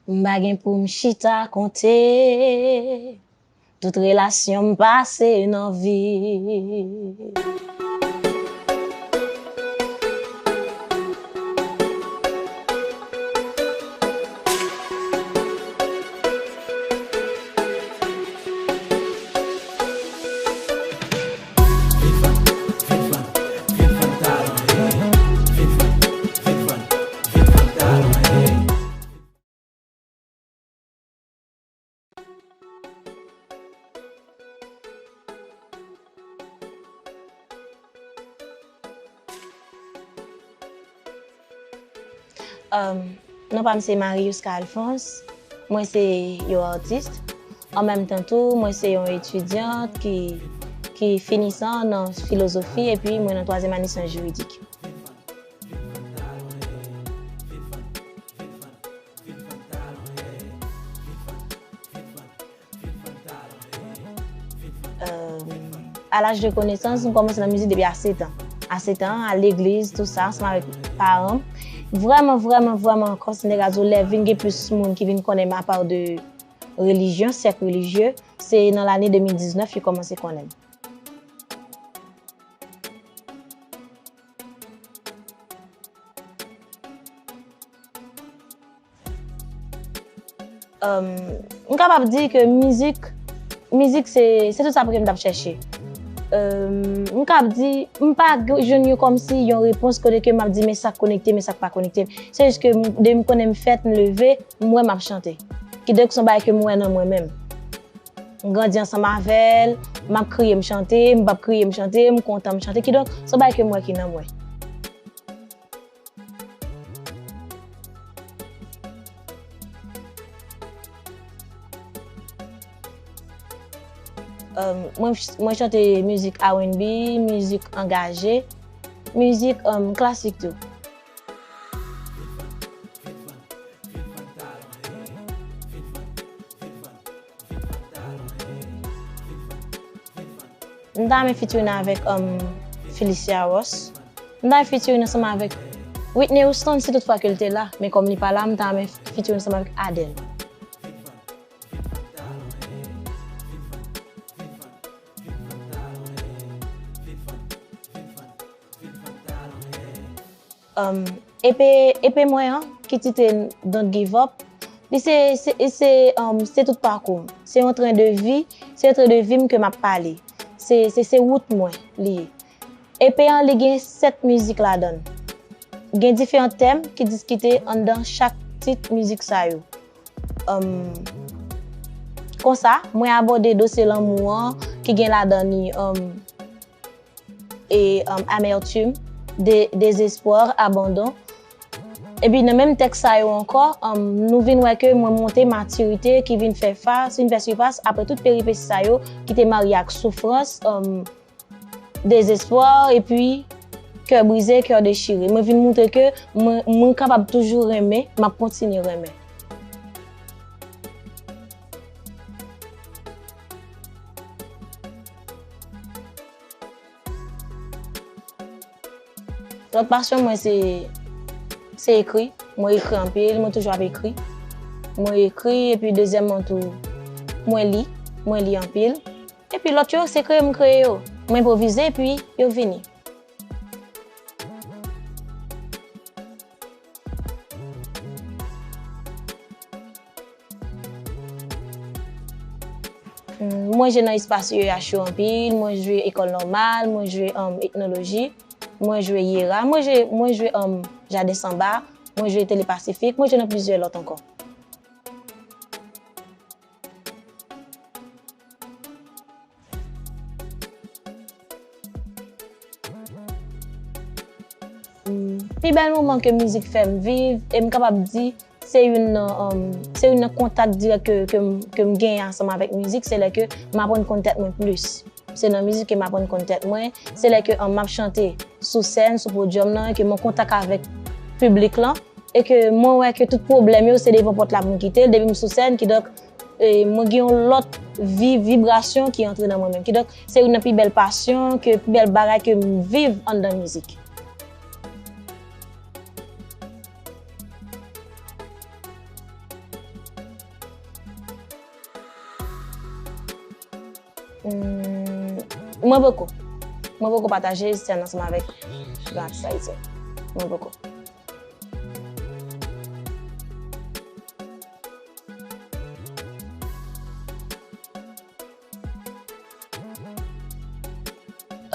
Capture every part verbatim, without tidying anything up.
M pa gen pou m chita konte tout relasyon m pase nan vi. Um, non pa m se Mariusca Alphonse. Mwen se yon atis. An menm tan tou, mwen se yon etidyant ki, ki finisan nan filozofi epi mwen nan twazyèm ane syans jiridik. Euh, à l'âge de connaissance, m kòmanse nan mizik depi a sèt an. A sèt an, al legliz, tou sa, ansanm avèk paran m. Vrèman, vrèman, vrèman, kòm Sendega di w, lè vin gen plis moun ki vin konnen m apa de relijyon, sèk relijye, se nan lane de mil diznèf yo kòmanse konnen m. Um, m kapab di ke mizik, mizik se, se tout sa ke m t ap chèche. Um, m kab di, m pa jwenn yon kòmsi yon repons kote ke m ap di, men sa k konekte, men sa k pa konekte. Se jis ke m, depi m konnen m fèt, m leve, m wè m ap chante. Kidonk, se yon bagay ke m wè nan mwen menm. M grandi ansanm avè l, m ap kriye, m chante, m p ap kriye, m chante, m kontan, m chante. Kidonk, se yon bagay ke m wè ki nan mwen. Um, mwen, mwen chante mizik R and B, mizik angaje, mizik, um, klasik tou. M ta renmen featuring avèk, um, Felicia Ross. M ta renmen featuring ansanm avèk Whitney Houston si toutfwa ke l te la. Men kòm li pa la, m ta renmen featuring ansanm avèk Adele. Um, EP, EP mwen an, ki titre Don't Give Up, li se, se, se, um, se tout pakou m. Se yon tren de vi, se yon tren de vi m ke m ap pale. Se, se, se wout mwen li ye. EP an, li gen sèt mizik ladan l. Gen diferan tèm ki diskite anndan chak tit mizik sa yo. Um, konsa, mwen abòde dosye lanmou an ki gen ladan li, um, e, um, amertim, de-, dezespwa, abandon. Epi nan menm tèks sa yo ankò, um, nou vin wè ke mwen monte matirite ki vin fè fas, vin fè sifas apre tout peripesi sa yo ki te marye ak soufrans, um, dezespwa, epi kè brize, kè dechire. Mwen vin montre ke mwen, mwen kapab toujou renmen, m ap kontinye renmen. Lòt pasyon mwen se, se ekri. Mwen ekri anpil, mwen toujou ap ekri. Mwen ekri, epi dezyèmman tou, mwen li, mwen li anpil. Epi lòt yo, se kreye m kreye yo. Mwen enpwovize, epi yo vini. Mm, mwen jwe nan espas U E H yo anpil, mwen jwe Ecole Normale, mwen jwe, um, Ethnologie, mwen jwe Yera, mwen jwe, mwen jwe, um, Jaden Sanba, mwen jwe Tele Pasifik, mwen jwe nan plizyè lòt ankò. Mm, pi bèl moman ke mizik fè m viv, e m kapab di, se youn nan, um, se youn nan kontak dirèk ke, ke m, ke m genyen ansanm avèk mizik, se lè ke m aprann konn tèt mwen plis. Se nan mizik ke m aprann konn tèt mwen, se lè ke, um, m ap chante sou sèn, sou podyòm nan, ke m an kontak avèk piblik lan, e ke mwen wè ke tout pwoblèm yo, se devan pòt la pou m kite l, depi m sou sèn, kidonk, e, mwen gen yon lòt vi-, vibrasyon ki antre nan mwen menm. Kidonk, se youn nan pi bèl pasyon, ke pi bèl bagay ke m viv anndan mizik. Mwen poko. Mwen poko pataje sèn ansanm avèk gran atis ayisyen. Mwen poko.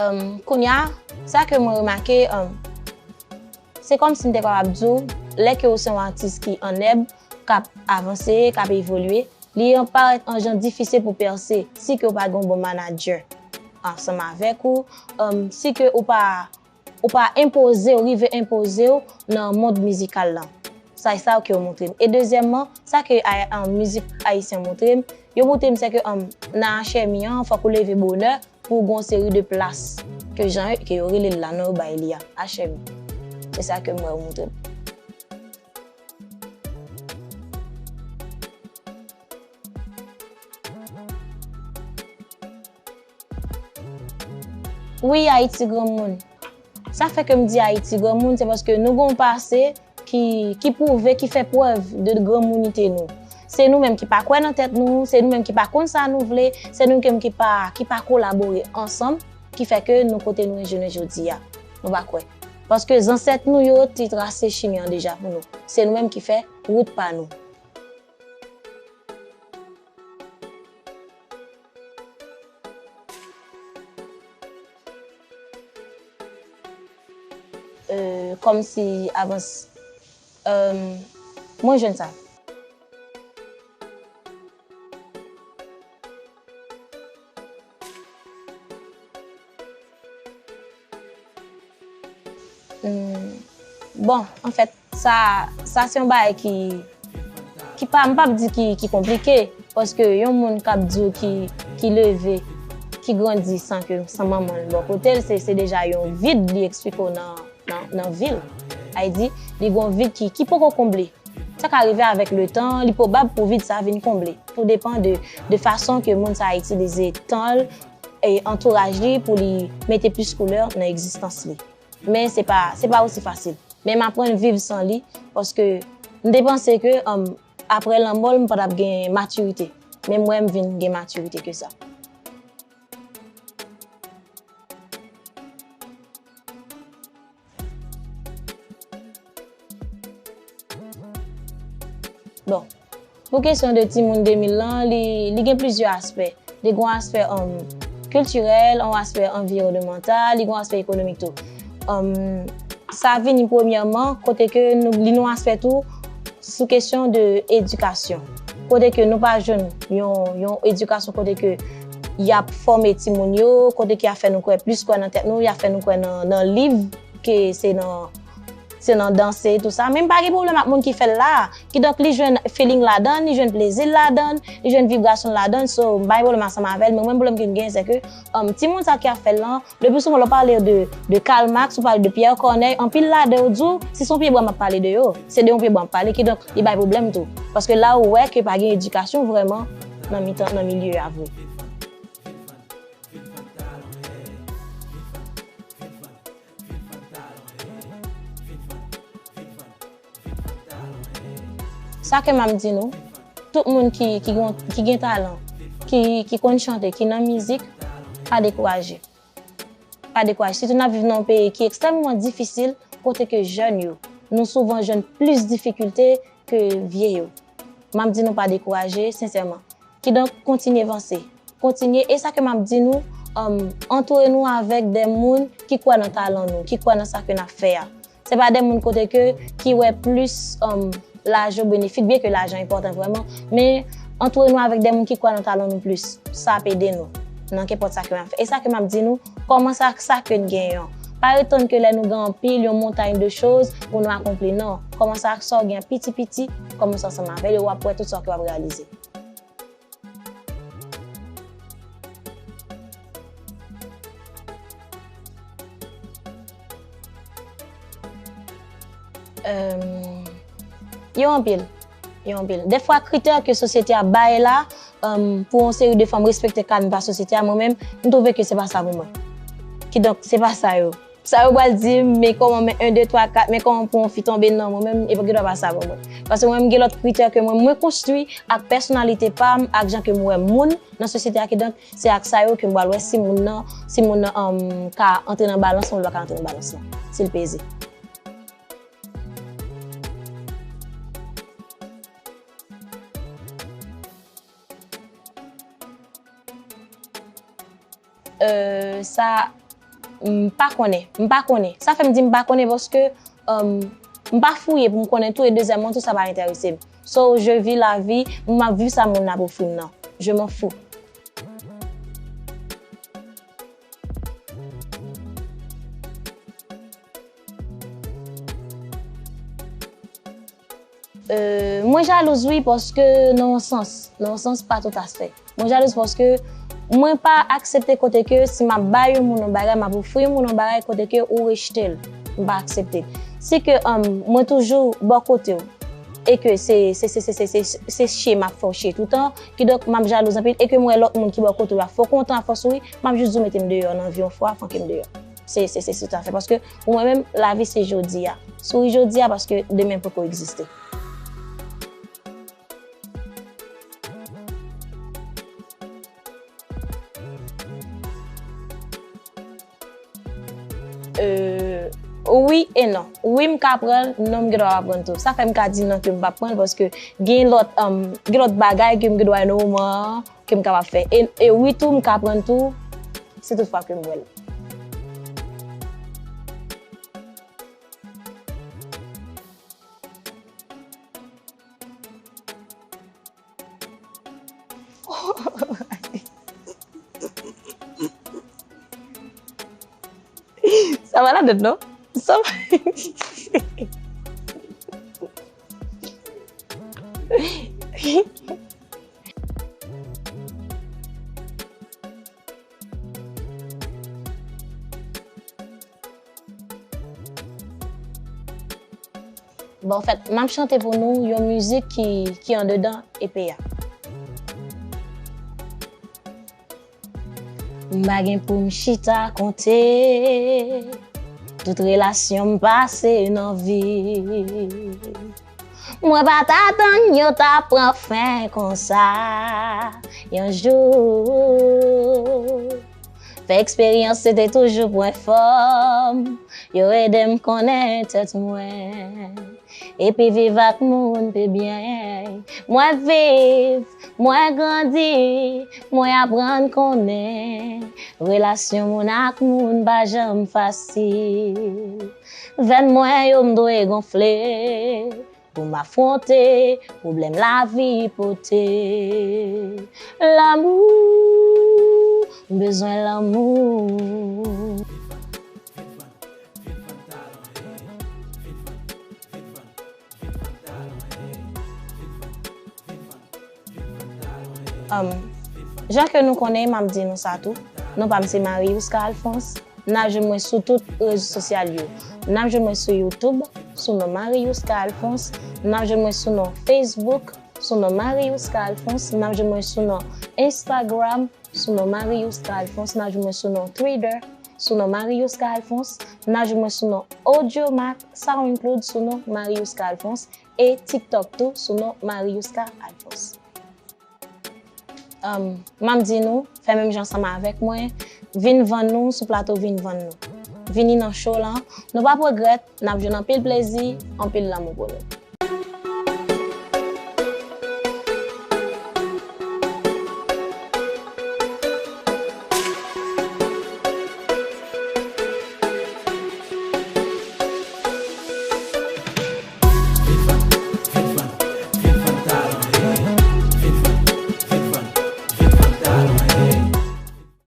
Um, kounye a, sa ke mwen remake, um, se kòmsi m te kapab di w, lè ke w se yon atis ki annèb, k ap avanse, k ap evolye, li parèt yon jan difisil pou pèse si ke w pa gen yon bon manadjè ansanm avèk ou, um, si ke ou pa ou pa enpoze w, rive enpoze w nan mond mizikal lan. Sa e sa ke yo montre m. E dezyèmman, sa ke a, a, mizik ayisyen montre m, yo montre m se ke, um, nan H M I an, fòk ou leve bonè pou w gen yon seri de plas ke jan ke yo rele l la non, yo bay li a, H M I. Se sa ke m wè yo montre m. Wi, Ayiti granmoun. Sa fè ke m di Ayiti granmoun, se paske nou gen yon pase ki, ki pwouve, ki fè prèv de granmounite nou. Se nou menm ki pa kwè nan tèt nou, se nou menm ki pa konn sa nou vle, se nou menm ki pa, ki pa kolabore ansanm, ki fè ke nou kote nou ye jounen jodi a. Nou pa kwè. Paske zansèt nou yo te trase chimen an deja pou nou. Se nou menm ki fè wout pa nou. Euh, kòmsi avans, euh, mwen jwenn sa. Hmm, bon, anfèt, sa, sa se yon bagay ki, ki pa, m p ap di ki, ki konplike, paske yon moun k ap di w ki, ki leve, ki grandi san ke, san manman l bò kote l, se, se deja yon vid li eksplike w nan, nan, nan vi l. Sa vle di, li gen yon vid ki, ki poko konble. Sa ka rive avèk letan, li pwobab pou vid sa vin konble. Tou depann de, de fason ke moun sa itilize tan l e antouraj li pou li mete plis koulè nan egzistans li. Men se pa, se pa osi fasil. Men m aprann viv san li, paske m te panse ke, um, apre lanmò l, m pa t ap gen matirite. Men m wè m vin gen matirite ke sa. Bon, pou kesyon de timoun de mil lan, li, li gen plizyè aspè. Li gen yon aspè, um, kiltirèl, yon aspè anviwònmantal, li gen yon aspè ekonomik tou. Um, sa vini premyèman, kote ke nou, li gen yon aspè tou sou kesyon de edikasyon. Kote ke nou pa jwenn yon, yon edikasyon kote ke y ap fòme timoun yo, kote ke y ap fè nou kwè plis kwè nan tèt nou, y ap fè nou kwè nan, nan liv, ke se nan, se nan danse, tou sa. Men m pa gen pwoblèm ak moun ki fè l la. Kidonk, li jwenn feeling ladan l, li jwenn plezi l ladan l, li jwenn vibrasyon l ladan l. So, m pa gen pwoblèm ansanm avè l. Men mwen, pwoblèm ke m genyen, se ke, um, timoun sa ki ap fè l lan, le pli souvan, lè w pale de, de Karl Marx, ou pale de Pierre Corneille, anpil ladan yo di w, si se yon pye bwa m ap pale de yo, se de yon pye bwa m ap pale. Kidonk, li bay pwoblèm tou. Paske la, ou wè ke pa gen edikasyon vrèman nan mitan, nan milye a vre. Sa ke m ap di nou, tout moun ki, ki gen, ki gen talan, ki, ki konn chante, ki nan mizik, pa dekouraje. Pa dekouraje. Sitou n ap viv nan yon peyi ki ekstrèmman difisil, kote ke jèn yo, nou souvan jwenn plis difikilte ke vye yo. M ap di nou pa dekouraje, sensèman. Kidonk, kontinye vanse. Kontinye. E sa ke m ap di nou, um, antoure nou avèk de moun ki kwè nan talan nou, ki kwè nan sa ke n ap fè a. Se pa de moun kote ke, ki wè plis, um, lajan benefik, byen ke lajan enpòtan vrèman, men antoure nou avèk de moun ki kwè nan talan nou plis. Sa ap ede nou nan kenpòt sa ke n ap fè. E sa ke m ap di nou, kòmanse ak sa ke n genyen an. Pa ret tann ke lè nou gen anpil, yon montay de choz pou nou akonpli. Non. Kòmanse ak sa w gen piti piti, kòmanse ansanm avè l, e w ap wè tout sa ke w ap reyalize. Euh, yo anpil. Yo anpil. Defwa, kritè ke sosyete a bay la, euh, pou yon seri de fanm respekte kad pa sosyete a, mwen menm, m twouve ke se pa sa pou mwen. Kidonk, se pa sa yo. Sa yo pral di m, men kòman, men en, de, twa, kat, men kòman pou yon fi tonbe nan mwen menm, e pa gen dwa pa sa pou mwen. Paske mwen menm gen lòt kritè ke mwen, mwen konstwi ak pèsonalite pa m, ak jan ke m wè moun nan sosyete a, kidonk se ak sa yo ke m pral wè si moun nan, si moun nan, um, ka antre nan balans lan, ou pa ka antre nan balans lan, si l peze. Euh, sa, m pa konnen. M pa konnen. Sa fè m di m pa konnen paske, um, m pa fouye pou m konnen tou, e dezyèmman tou, sa pa enterese m. So, je vis la vie, m ap viv sa moun nan ap ofri m nan. Je m'en fous. Euh, mwen jalouz wi, paske nan yon sans, nan yon sans pa tout aspè. Mwen jalouz paske mwen pa aksepte kote ke si m ap bay yon moun yon bagay, m ap ofri yon moun yon bagay, kote ke ou rejte l. M pa aksepte. Si ke, um, mwen toujou bò kote w, e ke se, se, se chye m ap fè w chye toutan, kidonk m ap jalouz anpil, e ke m wè lòt moun ki bò kote w ap fè w kontan, ap fè w souri, m ap jis di w mete m deyò nan vi w yon fwa, flanke m deyò. Se, se, se, se tout afè. Paske pou mwen menm, lavi se jodi a. Souri jodi a paske demen poko egziste. Euh, wi e non. Wi, m ka pran l, non, m gen dwa pa pran l tou. Sa fè m ka di non ke m p ap pran l, paske gen lòt, um, gen lòt bagay ke m gen dwa nan moman an, ke m kapab fè. E, e wi tou, m ka pran l tou, si toutfwa ke m wè l. Sa va ladan, non? Sa va. Bon, anfèt, m ap chante pou nou yon mizik ki, ki andedan E P a. M pa gen pou m chita konte tout relasyon m pase nan vi. Mwen pa t atann yo ta pran fen konsa yon jou. Fè eksperyans, se te toujou pwen fò m. Yo ede m konnen tèt mwen. Epi viv ak moun pi byen. Mwen viv, mwen grandi, mwen aprann konnen relasyon moun ak moun pa janm fasil. Venn mwen yo m dwe gonfle pou m afwonte pwoblèm lavi pote. Lanmou, m bezwen lanmou. Um, jan ke nou konnen, m ap di nou sa tou. Non pa m se Mariusca Alphonse. N a jwenn mwen sou tout rezo sosyal yo. N a jwenn mwen sou YouTube, sou non Mariusca Alphonse. N a jwenn mwen sou non Facebook, sou non Mariusca Alphonse. N a jwenn mwen sou non Instagram, sou non Mariusca Alphonse. N a jwenn mwen sou non Twitter, sou non Mariusca Alphonse. N a jwenn mwen sou non Audiomack, SoundCloud, sou non Mariusca Alphonse. E TikTok tou, sou non Mariusca Alphonse. Um, m ap di nou, fè menm jan ansanm avèk mwen, vin vann nou sou plato, vin vann nou. Vini nan show lan, nou p ap regrèt, n ap jwenn anpil plezi, anpil lanmou pou nou.